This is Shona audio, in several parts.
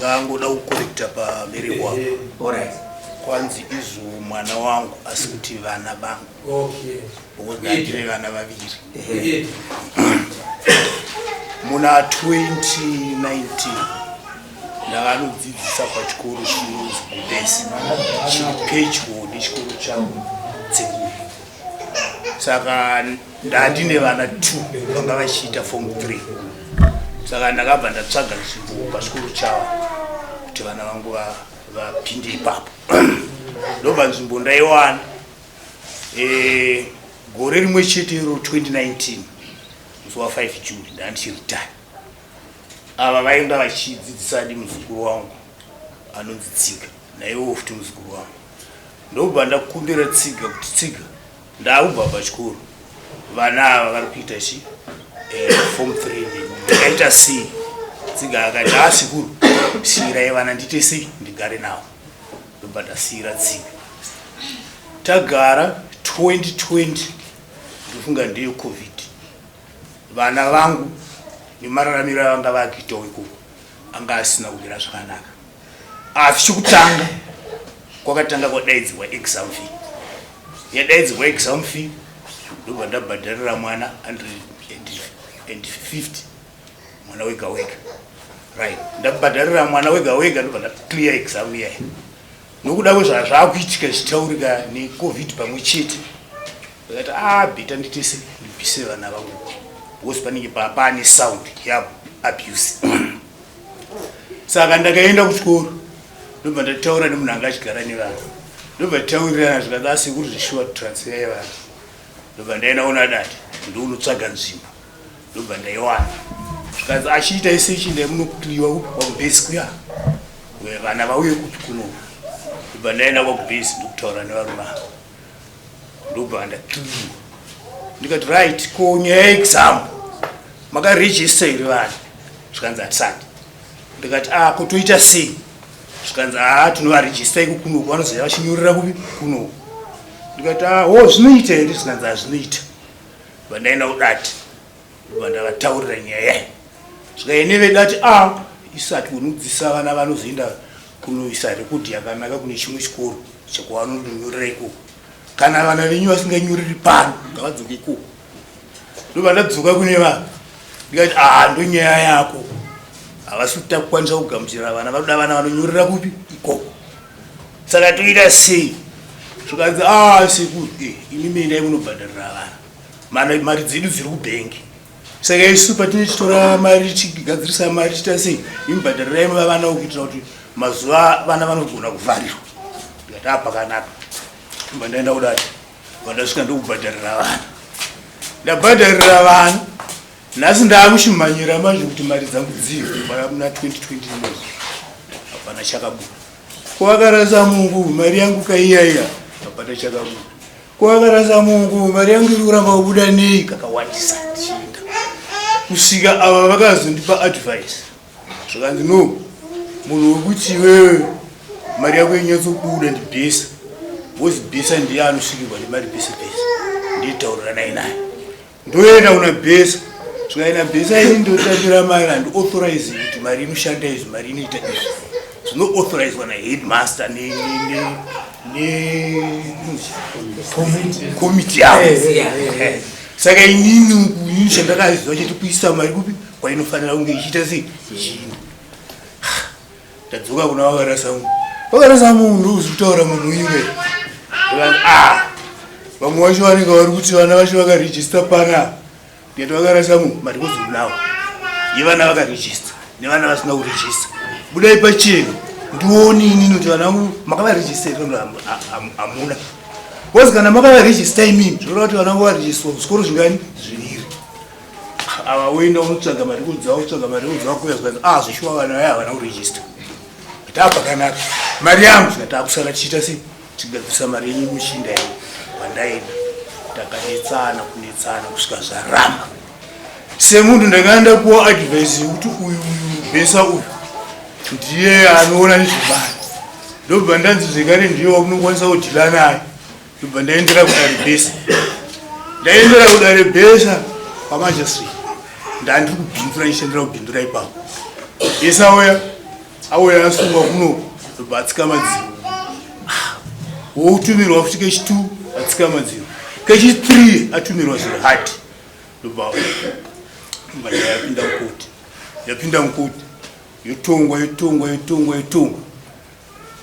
Ndingangoda kukorekta pambereko apo. Alright. Kwanzi izvo mwana wangu asi kuti vana vangu. Okay. Because ndandine vana vaviri. Ehe. Muna 2019 ndakanodzidzisa pachikoro chinonzi Gubesi chiri pedyo nechikoro changu Tsenguru. Saka ndandine vana 2 vanga vachiita form 3. Saka ndakabva ndatsvaga nzvimbo pachikoro chavo kuti vana vangu vapinde ipapo. Ndobva nzvimbo ndaiwana gore rimwe chete iro 2019 musi wa 5 June ndandichiritaya. Ava vainga vachidzidzisa ndi muzukuru wangu anonzi Tsiga, naiwo futi muzukuru wangu. Ndobva ndakumbira Tsiga kuti Tsiga, ndakubva pachikoro, vana ava vari kuita chi form 3, ndakaita sei? Tsiga akati, ah sekuru, siyirai vana ndiite sei, ndigare navo. Ndobva ndasiyira Tsiga. Tagara 2020, ndofunga ndiyo COVID. Vana vangu nemararamiro avanga vakuitawo ikoko anga asina kumira zvakanaka. Asi chekutanga kwakatanga kwadaidzirwa exam fee. Yadaidzirwa exam fee ndobva ndabhadharira mwana 150 mwana wega wega. Right, ndabhadharira mwana wega wega ndobva ndaclear exam iyayi. Nokuda kwezvazvakuitika zvichitaurika neCovid pamwe chete, ndakati ah better nditese ndibvise vana vangu because panenge paane sound yaabuse. Saka ndakaenda kuchikoro ndobva ndataura nemunhu anga achigara nevana, ndobva taurirana zvikanzi asekuru zvishuwa transfer yevana. Ndobva ndaenda kuna dadi ndounotsvaga nzvimbo, ndobva ndaiwana. Zvikanzi achiita ese ichi ndaimunokliwa kwakubhesi kuya vana vauye kupi kuno. Ndobva ndaenda kwakubhesi ndokutaura nevarume ava, ndobva ndakliwa. Ndikati right, ko nyaya yeexam makaregister here vana? Zvikanzi hatisati. Ndikati ah kotoita sei? Zvikanzi ah tinovaregister iko kunoku, vanozouya vachinyorera kupi kunoku. Ndikati ah ho zvinoita here? Zvikanzi hazvinoita. Ndobva ndaenda kudati, ndobva ndavataurira nyaya yayo. Zvikaine vedati ah isu hatigoni kudzidzisa vana vanozoenda kunoisa rekodhi yakanaka kune chimwe chikoro chekwavanonyorera ikoko. Kana vana venyu vasinganyoreri pano ngavadzoke ikoko. Ndobva ndadzoka kune vanhu ndikati ah ndonyaya yako, havasi kukwanisa kugamuchira vana, vanoda vana vanonyorera kupi ikoko. Saka toita sei? Zvikanzi ah sekuru imi miendai munobhadharira vana, mari dzedu dziri kubhengi. Saka isu patinochitora mari tichigadzirisa mari tichiita sei, imi bhadharirai vana kuitira kuti mazuva vana vanogona kuvharirwa. Ndikati ah pakanaka. Ndobva ndaenda kudati, vandasvika ndokubhadharira vana. Ndabhadharira vana, nhasi ndaakuchimhanyira manje kuti mari dzangu dziyo muna 2020 hapana chakabuda. Kwakarasa Mungu mari yangu kaiyaiya, hapana chakabuda. Kwakarasa Mungu mari yangu iri kuramba kubuda nei kakawandisa ndichienda. Kusvika ava vakazondipa advice. Zvakanzi no, munhu wekuti iwewe mari yako inyatsobuda ndibhesa. Because bhesa ndiye anosvikirwa nemari pese pese. Nditaurirana naye. Ndoenda kuna bhesa. Zvikaenda bhesa ini ndotambira mari handiauthorize kuti mari inoshanda izvi, mari inoita izvi. Zvinoauthorizwa naheadmaster nekomiti yavo. Saka inini chandakaziva chete kuisa mari kupi kwainofanira kunge ichiita sei ichiinda. Ndadzoka kuna vakarasa munhu. Vakarasa munhu ndokuzi kutaura munhu uyu. Ah, vamwe vacho vanenge vari kuti vana vacho vakaregister pana. Ndikati vakarasa munhu mari kuzonawo. Yevana vakaregister nevana vasina kuregister. Budai pachena ndione inini kuti vana vangu makavaregister here hamuna. Because kana makavaregister imini zvoreva kuti vana vangu varegisterwa kuzvikoro zvingani zviviri. Ava woenda unotsvaga mari kudzavo, kutsvaga mari kudzavo kuya zvikanzi ah zvishuwa vana vaya havana kuregister. Tapakanaka mari yangu zvikati takusara tichiita sei tigadzirisa mari yenyu muchinda yenyu. Pandaenda takanetsana kunetsana kusvika zvaramba. Semunhu ndakanga ndapuwa advice yekuti uyu uyu bhesa uyu ndiye anoona nezvemari, ndobva ndanzi zvekare ndiye wamunokwanisa kudhila naye. Ndobva ndaendera kudare bhesa, ndaendera kudare bhesa pamajastreet, ndandiri kubhindura ndichishandira kubhindura ipapo. Bhesa uya Auya asungwa kuno ndobva atsika madziro. Wotumirwa futi kechi 2 atsika madziro. Kechi 3 atumirwa zviri hard. Ndobva nyaya yapinda mukoti. Yapinda mukoti. Yotongwa yotongwa yotongwa yotongwa.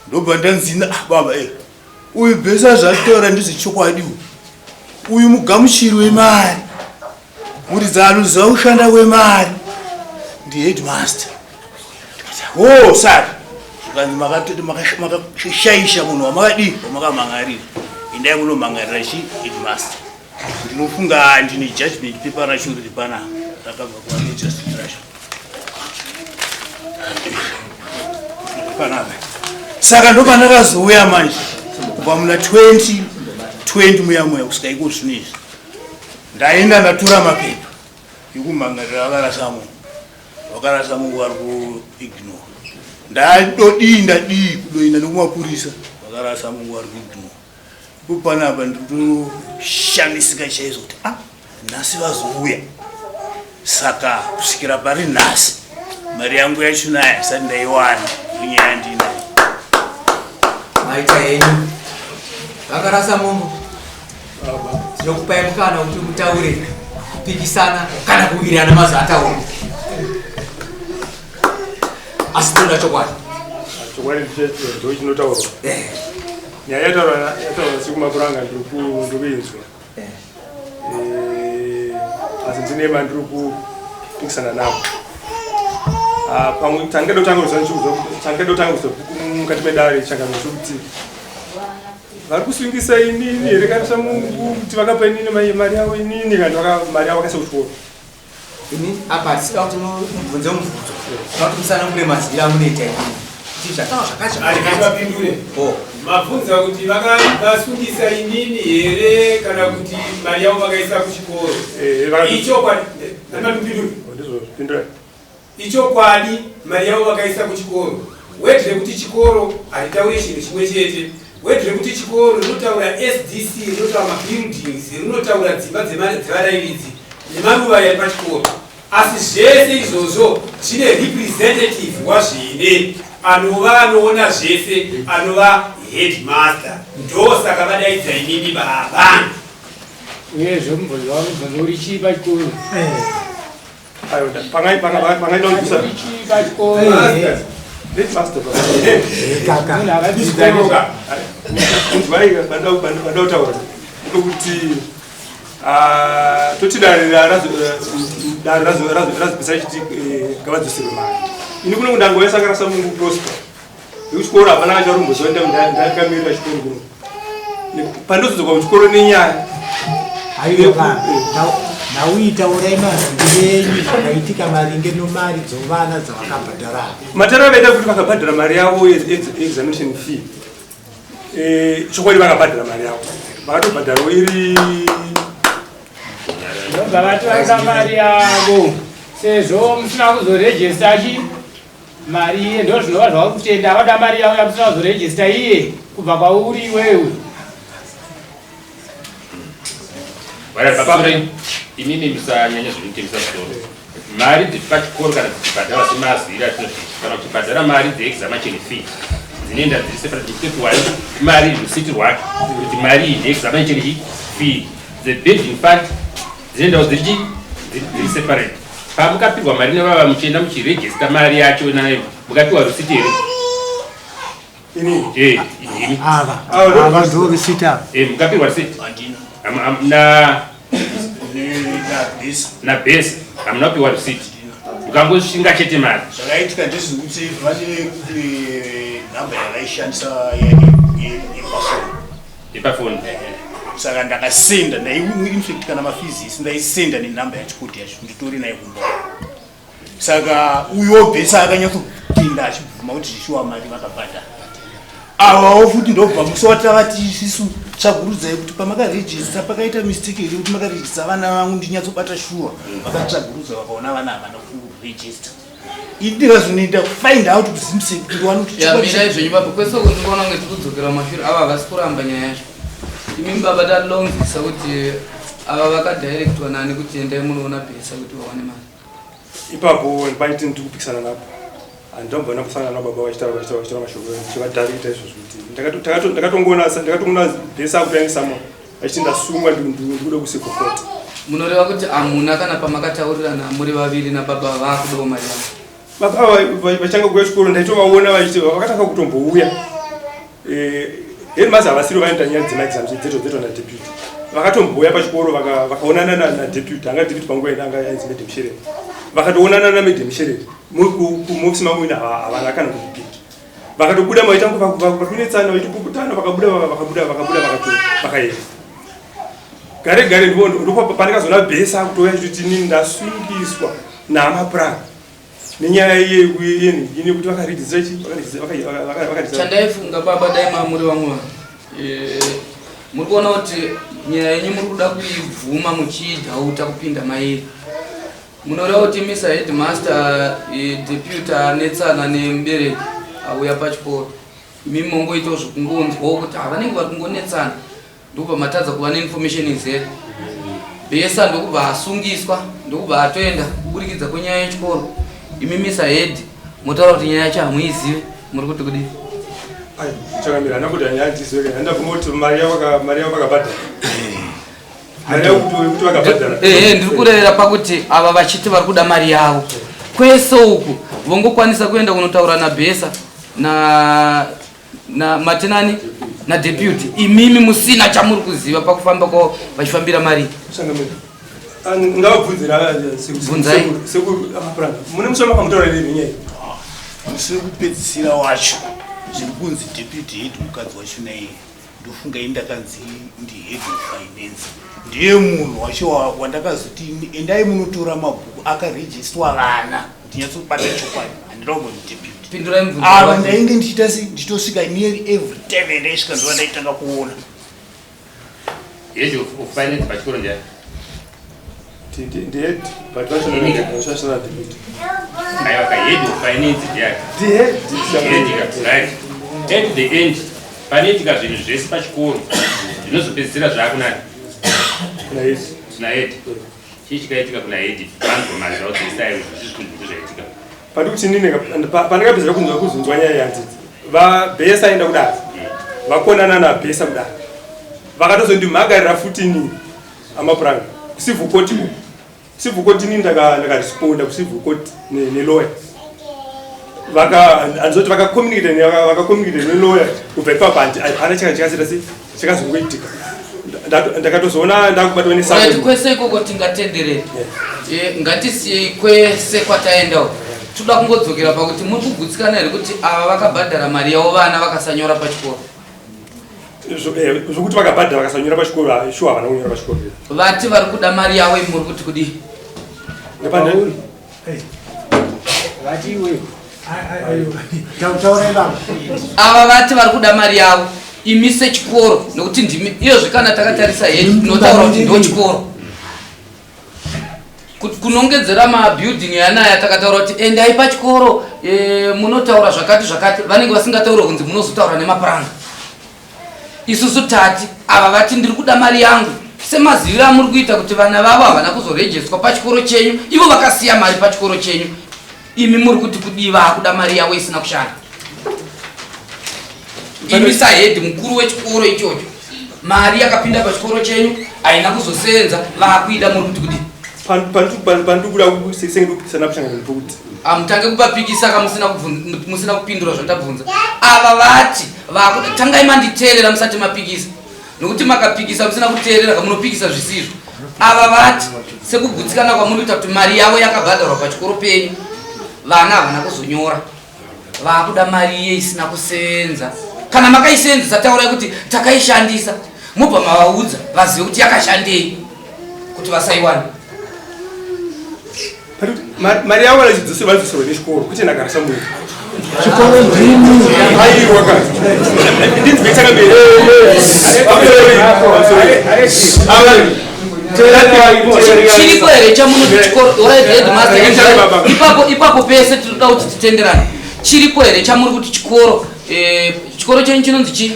Ndobva ndanzina ah, baba eh. Uyu bhesa zvataura ndezvechokwadi uyu. Uyu mugamuchiri wemari. Muridzi anoziva kushanda kwemari ndi headmaster. Oh, sir. Zvikanzi makashaisha munhu wamakadii wamakamhan'arira. Endai munomhan'arira chi headmaster. Ndinofunga ndine judgment paper racho riri panapa rakabva kumagistrate racho. Panapa. Saka ndopandakazouya manje kubva muna 2020 muya muya kusvika iko zvino izvi. Ndaenda ndatora mapepa ekumhan'arira vakarasa munhu. Vakarasa munhu vari kuignore. Ndadodii ndadii kudoenda nekumapurisa vakarasa munhu vari kuignore. Ipo panapa ndinotoshamisika chaizvo kuti ah nhasi vazouya. Saka kusvikira pari nhasi mari yangu yachonaya isati ndaiwana nenyaya yandinayo. Maita henyu vakarasa munhu. Tinokupai mukana kuti mutaure kupikisana kana kuwirirana mazwi ataura. Asi tinoda chokwadi. Chokwadi ndicho chinotaurwa. Eh. Nyaya yataurwa yataurwa sekumapuranga ndiri kuinzwa. Eh. Eh, asi ndine mandiri kupikisana navo. Ah, pamwe tangada kutanga kuzwa mukati medare changano chokuti vari kusungisa inini here kana samungu kuti vakapa inini mari yavo inini kana mari yavo vakaisa kuchikoro ini apa hatisida kuti mubvunze mubvunzo tinoda kuti musanangure maziviro amunoita inini kuti zvataura zvakazvapindure oh. mabvunza kuti vakasungisa inini here kana kuti mari yavo vakaisa kuchikoro eh, ichokwadi eh, Ichokwadi mari yavo vakaisa kuchikoro. Word rekuti chikoro haritaure chinhu chimwe chete. Word rekuti chikoro rinotaura SDC, rinotaura mabuildings, rinotaura dzimba dzevarairidzi nemaruva ari pachikoro. Asi zvese izvozvo zvine representative wazvine anova anoona zvese anova headmaster. Ndosaka vadaidza inini baba. Uyezve mubvunzo wako mubvunzo uri chii pachikoro? Eh. Pandautaura kuti toti dare razopisa chiti ngavadzoserwe mari ini kuno ndango yasanganisa mungu prosper Kuchikoro hapana kacharumboziva ndakamirira chikoro kuno. Pandozodzoka kuchikoro nenyaya. Aiwa nauitaurai mazwi enyu zvakaitika maringe nomari dzovana dzavakabhadhara. Matara avaita kuti vakabhadhara mari yavo yeexamination fee. Eh, chokwadi vakabhadhara mari yavo. Vakatobhadharawo iri ndobva vatora mari yavo sezvo musina kuzorejesta chi Mari iye ndozvinova zvauri kutenda vada mari yavo yamusina kuzorejista iye kubva kwauri iwewe. Imimi musanyanya zvinotengesa musoro. Mari dzepachikoro kana dzichibhadharwa semazwiri atinoti kana uchibhadhara mari dzeexamination fee dzinoenda dziri separate uchitopiwa mari rusiti rwake kuti mari iyi ndeexamination fee dzebuilding fund dzinoendawo dziri dziri separate pamukapirwa mari nevava muchienda muchiregista mari yacho nayo mukapiwa risiti here eh, eh, mukapirwa risiti nabhesi hamuna kupiwa risiti mukangoshinga chete mari zvakaitika ndezvekuti vane eh, nhamba yavaishandisa yepafoni yepafoni saka ndakasenda infact kana mafizisi ndaisenda nenhamba yachikoti yacho nditori naye kumba saka uyo bhesa akanyatsopinda achibvuma kuti zvishuwa mari vakabhadhara avawo futi ndobva musi watavati isisu tsvagurudzai kuti pamakarejista pakaita mistake here kuti makarejista vana vangu ndinyatsobata shuwa vakatsvagurudza vakaona vana havana kurejista ini ndikazonoita find out kuZimsec kuti ndiwane kuti Ya, mirai zvenyu baba kwese uko ndikuona kunge tiri kudzokera mumashure ava havasi kuramba nyaya yacho imi baba tadonzisa kuti ava vakadirectwa nani kuti endai munoona bhesa kuti vawane mari ipapo paiti ndiri kupikisana napo. Handambona kusangana nababa vachitaura vachitaura vachitaura mashoko ndichivadhavita izvozvo kuti ndakatongoona ndakatongoona bhesa akutangisamo achiti ndasungwa ndikuda kucivil court. Munoreva kuti hamuna kana pamakataurirana muri vaviri nababa vakudawo mari yavo? Baba ava vachanga kuuya chikoro ndaitovaona vachiti vakatanga kutombouya. Eh, headmaster havasiri vaenda nyaya dzemaexams dzeto dzeto nadeputy. Vakatombouya pachikoro vakaonana nadeputy, anga deputy panguva ina anga ainzi Madam Shereni. Vakatoonana naMadam Shereni muofisi mangu ina havana kana kundipinda. Vakatobuda maita vakunetsana vaitopopotana vakabuda vakabuda vakabuda vakaenda. Gare gare ndipo pandakazoona Bhesa akutouya achitoti inini ndasungiswa naAmapuranga. nenyaya iye yekuti vakaregister chi vakaregister Chandaifunga baba, dai mamuri vamwe vanhu muri kuona kuti nyaya yenyu muri kuda kuibvuma muchiidhauta kupinda mairi. Munoreva kuti Mr Headmaster, deputy anetsana nemubereki auya pachikoro, imi mongoitawo zvekungonzwawo kuti havanenge vari kungonetsana, ndokubva matadza kuva neinformation izere. Besa ndokubva asungiswa, ndokubva atoenda kuburikidza kwenyaya yechikoro. Imi Mr Head motaura kuti nyaya yacho hamuizive, muri kuti kudii? Chakamira hana kuti nyaya ndizive kana ndabvuma kuti mari yavo mari yavo vakabhadhara. Mari yavo kuti vakabhadhara. Ehe, ndiri kurevera pakuti ava vachiti vari kuda mari yavo kwese uku vongokwanisa kuenda kunotaura naBhesa na na matinani nadeputy, imimi musina chamuri kuziva pakufamba kwavo vachifambira mari. Ngavabvunzira. Bvunzai. Sekuru Amapuranga, mune musoro makamutaura nenyaya? Musi wekupedzisira wacho zviri kunzi deputy head mukadzi wacho naiye, ndofunga ini ndakanzi ndihead of finance, ndiye munhu wacho wandakazoti endai munotora mabhuku akarejistwa vana kuti nyatsobata chokwadi, handina kumbonzi deputy. Pindurai mubvunzo Ava wacho. Ndainge ndichiita sei, ndichitosvika nearly every time yandaisvika ndova ndaitanga kuona. Head of finance pachikoro ndiani? Ndihead, but vachashanda deputy. Aiwa ka, head of finance ndiani? Ndihead. Head ka, right. At the end panoitika zvinhu zvese pachikoro zvinozopedzisira zvaakunani? Kuna head. Kuna head. Chii chikaitika kuna head? Vanzwa maresults esai zvisi zvinhu zvaitika. Pandi kuti inini pandakapedzera kunzwa kuzunzwa nyaya yanzidzi, vabhesa aenda kudare, vakonana nabhesa kudare, vakatozondimhagarira futi inini Amapuranga kucivil court uku. Civil court inini ndakaresponda kucivil court nelawyer, vaka handizoti vakacommunicate nelawyer. Kubva ipapo hapana chakasita se chakazongoitika. Ndakatozoona ndakubatwa Right, nesummon. Kwese ikoko tingatenderera. Ngatisiyei kwese kwataendawo, toda kungodzokera pakuti muri kugutsikana here kuti ava vakabhadhara mari yavo, vana vakasanyora pachikoro? Zvokuti vakabhadhara vakasanyora pachikoro, shuwa havana kunyora pachikoro. Vati vari kuda mari yavo, imi muri kuti kudii? Vati iwe taurai baba. Ava vati vari kuda mari yavo, imi sechikoro, nokuti ndimi iyozve kana takatarisa hedu tinotaura kuti ndo chikoro. Kunongedzera mabuilding yanaya, takataura kuti endai pachikoro, munotaura zvakati zvakati, vanenge vasingatauri kunzi munozotaura nemapuranga. Isusu tati ava vati ndiri kuda mari yangu, semaziviro amuri kuita kuti vana vavo havana kuzorejeswa pachikoro chenyu, ivo vakasiya mari pachikoro chenyu, imi muri kuti kudii vaakuda mari yavo isina kushanda? Imi sahead mukuru wechikoro ichocho, mari yakapinda pachikoro chenyu haina kuzosenza, vaakuida, muri kuti kudii? Pandikuda senge ndikupikisana kushangana pokuti Hamutange kupapikisa ka musina kupindura zvatabvunza. Ava vati vakuda, tangai manditeerera musati mapikisa, nokuti makapikisa musina kuteerera kamunopikisa zvisizvo. Ava vati sekugutsikana kwamuri kuita kuti mari yavo yakabhadharwa pachikoro penyu, vana havana kuzonyora, vaakuda mari iye isina kusenza. Kana makaisenzesa, taurai kuti takaishandisa, mobva mavaudza vazive kuti yakashandei kuti vasaiwana. Mari yavo vanochidzosera, vanodzoserwa nechikoro kwete nagarisa munhu. Chikoro ndimi. Aiwa ka, ndinzwe chakamira. Chiripo here chamunoti chikoro? Alright, headmaster, ipapo ipapo pese tinoda kuti titenderane. Chiripo here chamuri kuti chikoro, chikoro chenyu chinonzi chii?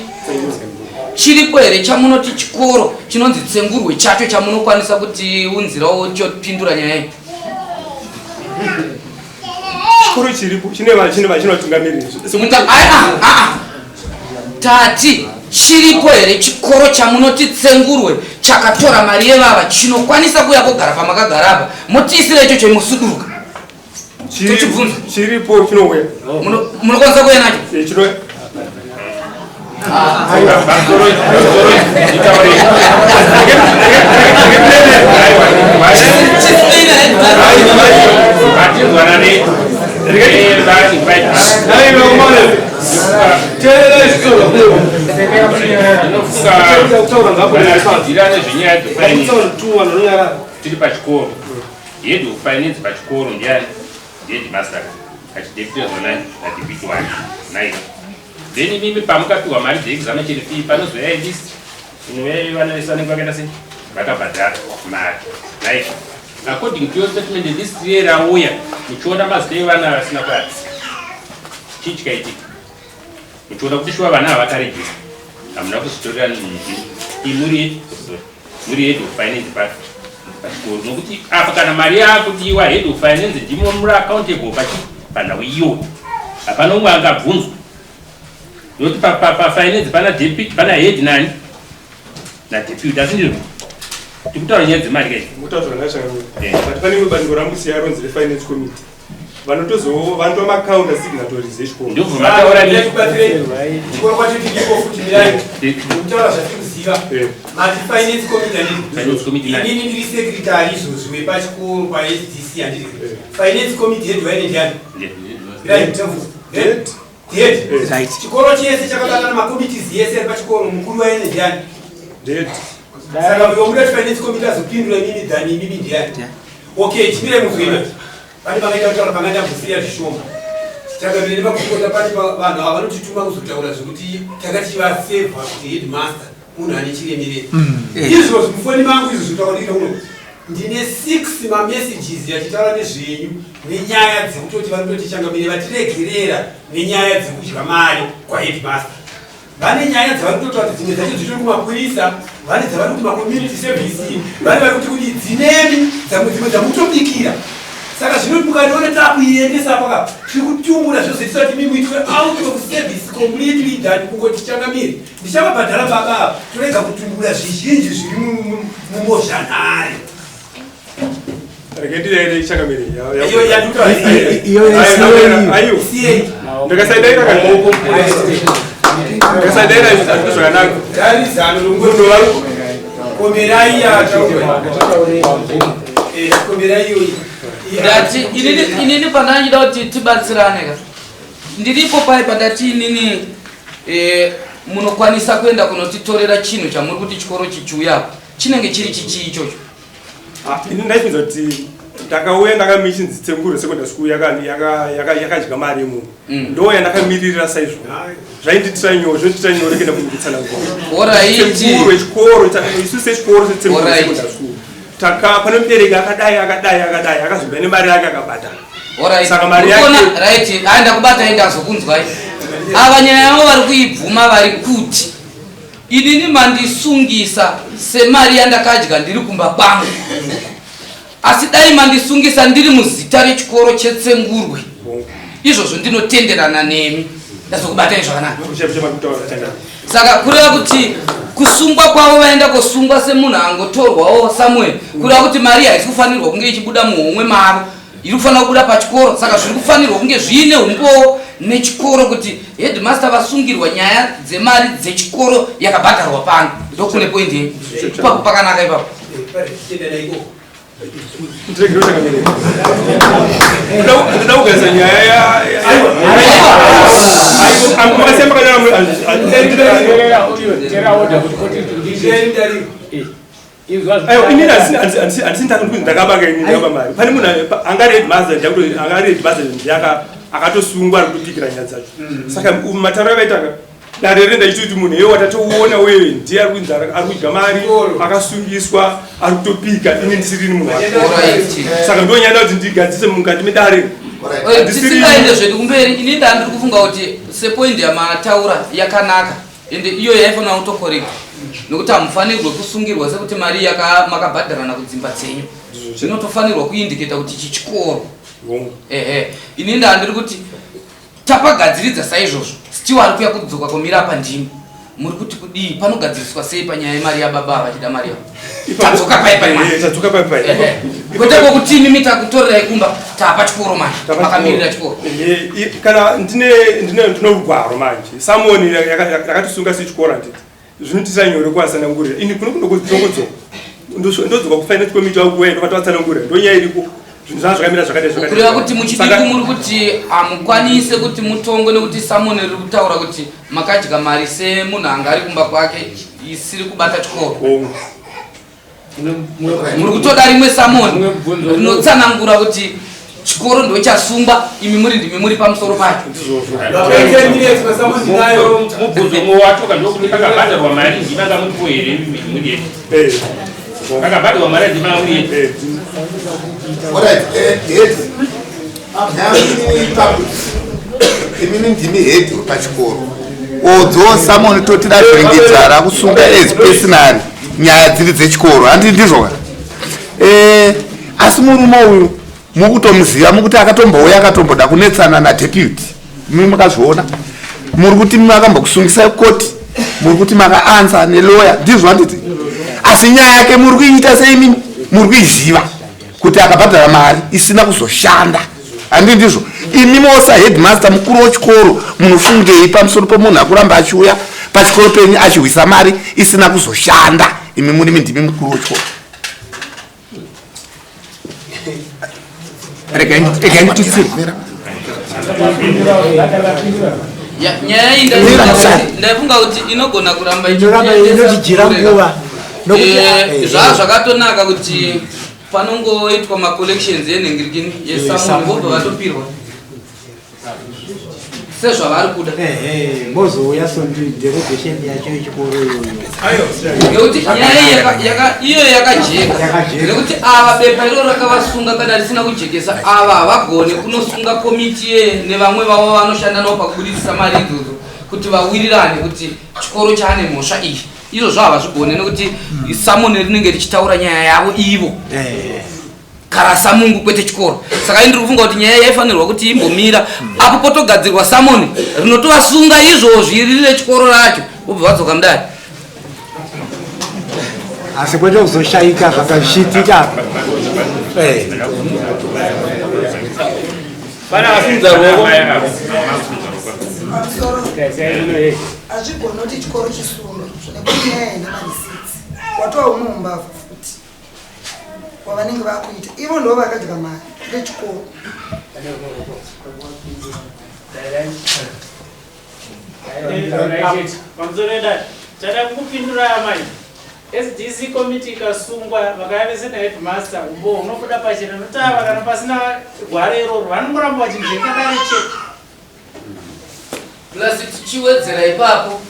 Chiripo here chamunoti chikoro chinonzi Tsengurwe chacho chamunokwanisa kuti unzirawo chopindura nyaya iyi? Chikoro chiripo chine vachine vachinotungamirira. Tati chiripo here chikoro chamunoti tsengurwe chakatora mari yevava chinokwanisa kuuya kogara pamakagara apa motiisira icho chemusuduruka? Tochibvunza. Chiripo chinouya. Munokwanisa kuuya nacho? Eh, chinouya. Tiri pachikoro, head of finance pachikoro ndiani? Ndiheadmaster achideputezwa nani? Nadeputy wake nai. Then imimi pamukapiwa mari dzeexamination fee, panozoyai list inouya vana vese vanenge vakaita sei, vakabhadhara mari, right? According to your statement, list riye rauya muchiona mazita evana vasina kuapisa, chii chikaitika? Muchiona kuti shuwa vana ava vakarejista, hamuna kuzvitorera imuri, muri head of finance pachikoro, nokuti apa kana mari yakudiwa, head of finance ndimo muri accountable panhau iyoyo. Hapana umwe angabvunzwa, nokuti pafinance pana deputy, pana head nani nadeputy, asi ndizvo tikutaura nyaya dzemari kai. Mutaura zvakanaka, but pane imwe bandiko ramusiya ronzi refinance committee, vanotozo vanotova macounter signatories echikoro. Ndobva mataura. Chikoro kwacho tiripo futi. Mirai, kutaura zvatiri kuziva. Mati finance committee, handiti? Finance committee nani? Inini ndiri secretary izvozvi wepachikoro paSDC, handiti? Finance committee head waine ndiani? Mirai, mutambudzo. Head. Head. Right. Chikoro chese chakabatana, macommittees yese ari pachikoro, mukuru waine ndiani? Head. Saka mukamuda kuti finance committee azopindura imimi, than imimi ndiani? Okay, chimirai muzwema. Pane pakaita kutaura panga ndambosiya zvishoma. Takabire nepakurikota, pane vanhu ava vanotituma kuzotaura zvekuti takativasevha kuti headmaster munhu ane chiremerera. Izvozvi mufoni mangu, izvo zvinotaura ndikuita kuno, ndine six mamessages achitaura nezvenyu nenyaya dzekutoti vari kutoti changamire vatiregerera nenyaya dzekudya mari kwaheadmaster. Vane nyaya dzavari kutotaura kuti dzimwe dzacho dzitori kumapurisa, vane dzavari kuti macommunity service, vane vari kuti kuti dzinemi dzamwe dzimwe dzamutobikira. Saka zvino mukaniona takuiendesa paka tiri kutumbura zvose tisati mimuitwe out of service completely than kungoti changamire ndichavabhadhara baba ava, torega kutumbura zvizhinji zviri mumozhanhare. Rege ndidaire, changamire. Iyo yandikutaura. Iyo Ayo. Siyei. Ndakasaidaira kana ndakasaidaira izvi zvakanaka. Dari zano Munhu vari komerai yataura, komerai iyoyi. Ndati inini pandandida kuti tibatsirane ka, ndiripo pai pandati inini munokwanisa kuenda kunotitorera chinhu chamuri kuti chikoro chichiuyapo, chinenge chiri chichii ichocho? Ah, ini ndaifunza kuti ndakauya ndakamishinzi Tsenguro Secondary School yakadya mari yemunhu. Ndo yandakamiririra saizvo, zvainditira nyore, zvinotitira nyore kuenda kutsanangura. Tsenguro chikoro, isu sechikoro seTsenguro Secondary School taka pane mubereki akadai akadai akadai akazobva nemari yake akabhadhara. Saka mari yake Right, aenda kubata, endazokunzwai. Ava nyaya yavo vari kuibvuma, vari kuti inini mandisungisa semari yandakadya ndiri kumba kwangu, asi dai mandisungisa ndiri muzita rechikoro cheTsengurwe, izvozvo ndinotenderana nemi. Ndazokubatai zvakanaka. Saka kureva kuti kusungwa kwavo, vaenda kosungwa semunhu angotorwawo somewhere, kureva kuti mari haisi kufanirwa kunge ichibuda muhomwe mavo, iri kufanira kubuda pachikoro. Saka zviri kufanirwa kunge zviine umbowo nechikoro kuti headmaster vasungirwa nyaya dzemari dzechikoro yakabhadharwa pano. Ndokune point yenyu ipapo, pakanaka ipapo. Ndiregere, changamire. Ndoda kugadzisa nyaya. Makasiya makanyora. Tera order kuti koti. Aiwa, inini handisi ndakuti ndakabaka, ini ndakaba mari. Pane munhu angari headmaster, angari headmaster ndiyaka akatosungwa, ari kutopikira nyaya dzacho. Saka matauro avaitaka dare renda chitoti munhu iye watatoona wewe ndiye ari kunzi ari kudya mari, akasungiswa, ari kutopika, ini ndisirini munhu wacho. Saka ndonyada kuti ndigadzise mukati medare. Tisingaende zvedu kumberi, ini ndandiri kufunga kuti sepoint yamataura yakanaka, ende iyo yaifanira kutocorrecta, nokuti hamufanirwe kusungirwa sekuti mari makabhadharana kudzimba dzenyu. Zvinotofanirwa kuindicata kuti ichi chikoro. Ehe, ini ndandiri kuti tapagadziridza saizvozvo, still ari kuya kudzoka kumira apa ndimi muri kuti kudii, panogadziriswa sei panyaya yemari yababa vachida mari yavo? Tadzoka pai pai manje. Tadzoka pai pai. Ehe. Kwete kwokuti imimi takutorerai kumba, tapa chikoro manje, makamirira chikoro. Kana ndine ndine ndine rugwaro manje, samoni yakatisunga sechikoro, handiti zvinotiisa nyore kuvatsanangurira. Ini kuno kundokodzoka, ndodzoka kufinance committee wakuuya, ndobata vatsanangurira, ndonyaya iriko, zvinhu zvanga zvakamira zvakadai zvakadai. Kureva kuti muchidiku muri kuti hamukwanise kuti mutongo nekuti samoni riri kutaura kuti makadya mari semunhu anga ari kumba kwake isiri kubata chikoro. Muri kutoda rimwe samoni rinotsanangura kuti chikoro ndochasungwa, imi muri ndimi muri pamusoro pacho. Mubvunzo umwe wacho kandokuti pakabhadharwa mari ndivanga muripo here muri yeti? Pakabhadharwa mari ndivanga muri yeti? Alright, head. Nyaya imini ndimi head pachikoro. Odzo summon totida vhiringidzara kusunga as personal, nyaya dziri dzechikoro, handi ndizvo ka? Asi murume uyu mukutomuziva, mukuti akatombouya akatomboda kunetsana nadeputy, mimi makazviona. Muri kuti makambokusungisai koti, muri kuti makaansa neloya, ndizvo handiti? Asi nyaya yake muri kuiita seimini muri kuiziva kuti akabhadhara mari isina kuzoshanda, handi ndizvo? Imi mosa headmaster, mukuru wechikoro, munofungei pamusoro pemunhu akuramba achiuya pachikoro penyu achihwisa mari isina kuzoshanda? Imi murimi ndimi mukuru wechikoro. Regai nditutsire. Nyaya iyi ndaifunga kuti inogona kuramba Inoramba inotijira nguva nokuti Zvaa zvakatonaka kuti panongoitwa macollections enhingirikini yesummon, vobva vatopirwa sezvavari kuda. Ehe, mozouya derogation yacho yechikoro iyoyo. Nekuti nyaya iyi iyo yakajeka. Yakajeka. Nekuti ava bepa iro rakavasunga kana risina kujekesa, ava havagone kunosunga komiti ye nevamwe vavo vanoshanda navo pakubudisisa mari idzodzo kuti vawirirane kuti chikoro chaane mhosva iyi. Izvozvo havazvigone nekuti summon rinenge richitaura nyaya yavo ivo karasa mungu, kwete chikoro. Saka ini ndiri kufunga kuti nyaya yaifanirwa kuti imbomira apo, potogadzirwa summon rinotovasunga izvozvi riri rechikoro racho, vobva vadzoka mudare. Asi kwete kuzoshayika zvanga zvichiitika. Pana asimudza ruoko. Pamusoro, hazvigoni kuti chikoro chisungwe nekuti nyaya haina marisitsi, watova umwe umbavha futi wavanenge vakuita. Ivo ndo vakadya mari vechikoro. Pamusoro edare, chada kukupindurai amai, SDC committee ikasungwa vakaya vese naheadmaster, umbo hunobuda pachena notava. Kana pasina gwaro iroro, vanongoramba vachinzvenga dare chete. Plus tichiwedzera ipapo,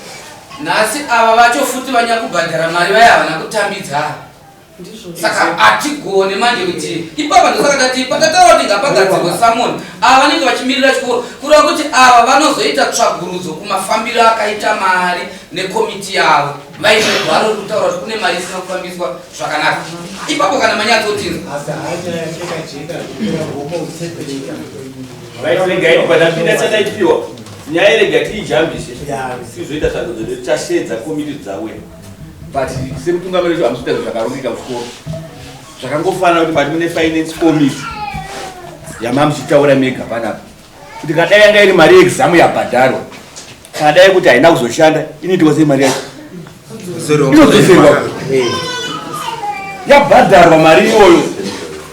nhasi ava vacho futi vanyakubhadhara mari vaya havana kutambidza, saka hatigone manje kuti ipapa. Ndosaka tati patataura kuti ngapagadzirwe summon, ava vanenge vachimirira chikoro, kureva kuti ava vanozoita tsvagurudzo kumafambiro akaita mari nekomiti yavo, vaine gwaro riri kutaura kuti kune mari isina kufambiswa zvakanaka ipapo. Kana manyatsotinzwa. Asi hanyaya yakajeka zvekuti Right, regai patapinda chataipiwa nyaya, rega tiijambise, tizoita sarudzo dzedu, tashedza komiti dzauya. But semutungamiri wecho hamusi kuita zvinhu zvakarongeka kuchikoro. Zvakangofanira kuti mati mune finance committee yamamuchitaura mega panapa kuti kadai yanga iri mari yeexam yabhadharwa, kana dai kuti haina kuzoshanda, inoitwa sei? Mari yacho inodzoserwa yabhadharwa mari iyoyo,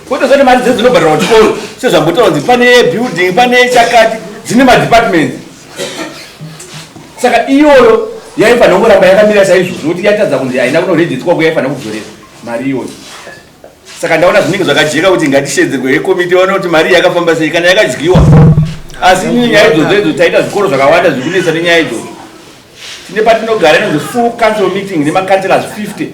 kwete zoti mari dzedu dzinobhadharwa kuchikoro sezvambotaura kunzi pane building, pane chakati, dzine madepartments. Saka iyoyo yaifanira kungoramba yakamira saizvozvo, kuti yatadza kunzi haina kunorejetswa ko yaifanira kudzorera mari iyoyo. Saka ndaona zvinenge zvakajeka kuti ngatishedzerwe yekomiti vaona kuti mari yakafamba sei, kana yakadyiwa. Asi nyaya idzodzo idzo taita zvikoro zvakawanda zviri kunetsa nenyaya idzodzo. Tine patinogara inonzi full council meeting nemacouncillors 50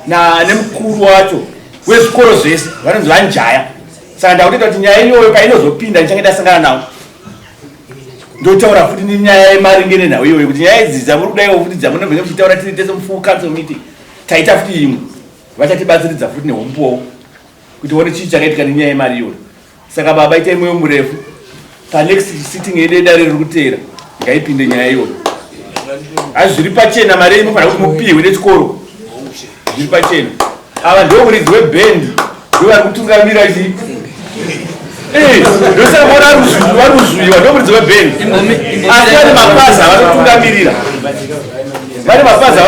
na nemukuru wacho wezvikoro zvese vanonzi vanjaya. Saka ndakutoita kuti nyaya iyoyo painozopinda ndichange ndasangana navo, ndotaura futi nenyaya yemaringe nenhau iyoyo, kuti nyaya idzi dzamuri kudaiwo futi dzamunobvenge muchitaura tiri tese mufull council meeting, taita futi imwe, vachatibatsiridza futi nehombowo kuti one chii chakaitika nenyaya yemari iyoyo. Saka baba itai moyo murefu. Pa next sitting yedu yedare riri kuteera ngaipinde nyaya iyoyo. Asi zviri pachena mari yenyu munofanira kuti mupihwe nechikoro. Zviri pachena. Ava ndivo muridzi webhendi ndivo vari kutungamira chi Eh, ndosaka maona vari kuzviwa ndivo muridzi webhendi. Asi vane mapazi avanotungamirira. Vane mapazi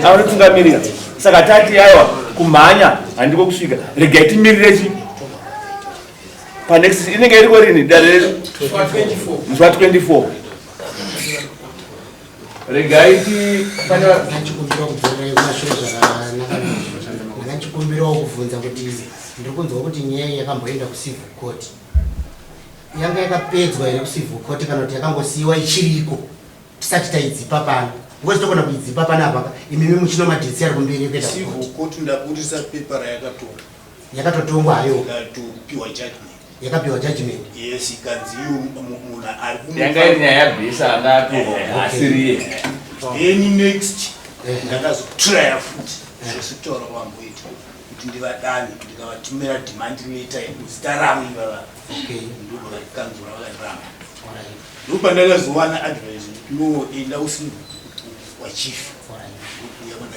avanotungamirira. Saka tati aiwa kumhanya handiko kusvika. Regai timirire chi panext inenge iriko rini dare redu musi wa 24 regai ti pane ndachikumbirawo kudzorera kumashure zvakanaka ndachikumbirawo kubvunza kuti ndiri kunzwa kuti nyaya iyi yakamboenda kucivil court yanga yakapedzwa here kucivil court kana kuti yakangosiyiwa ichiriko tisati taidzipa pano because togona kuidzipa panapa imimi muchino madhitsi ari kumberi ekuenda civil court ndabudisa pepa rayakatora yakatotongwa hayo ikatopiwa judgment yakapiwa judgment yes ikanzi iyo munhu ari yanga iri nyaya yabhisa anga atorwa asiriye then next ndakazotraya futi zvesitaura kwamboita kuti ndivadane ndikavatumira demand letter muzita ravo ivava ndobva varikanzura vakaramba ndopandakazowana advice kuti no enda usina kwachief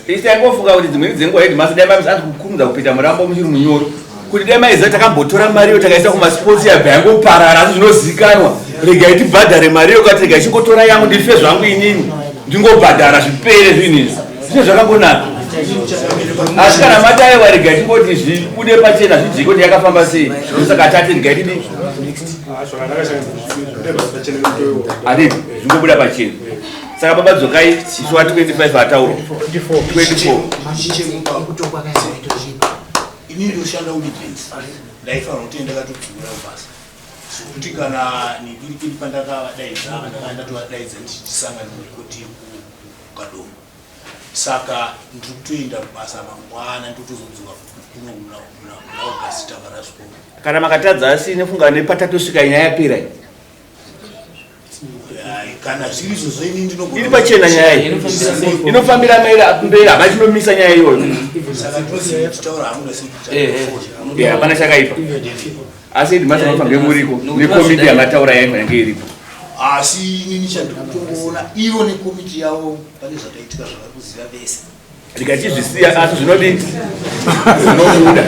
Isu taingofunga kuti dzimweni dzenguva headmaster dai mamise anzi kukurumidza kupinda murambo muchiri munyoro kuti dai maiziva takambotora mari iyo takaisa kumasports yabva yangoparara asi zvinozikanwa regai tibhadhare mari iyo kati regai chingotora yangu ndife zvangu inini ndingobhadhara zvipere zvinhu izvi zvine zvakangonaka asi kana mati aiwa regai tingoti zvibude pachena zvijeke kuti yakafamba sei ndosaka tati regai tidii ati zvingobuda pachena saka baba dzokai musi wa 25 ataurwa 24 ini ndoshanda kumidlands ndaifanira kuti ndakatodzimira kubasa zvekuti kana nepiripiri pandakavadaidza ava ndakanga ndatovadaidza ndichitisangana kuti kukadomo saka ndiri kutoenda kubasa mangwana ndotozodzoka kuno muna august tavhara zvikoro kana makatadza asi nefunga nepatatosvika nyaya yapera kana zviri izvozvo ini ndinogona iri pachena nyaya iyi inofambira mberi hapana chinomisa nyaya iyoyo hapana chakaipa asi headmaster vanofanira muriko nekomiti yamataura yaifanira kunge iripo asi inini chandikutongoona ivo nekomiti yavo pane zvakaitika zvavari kuziva vese tikachizvisiya asi zvinodii zvinobuda.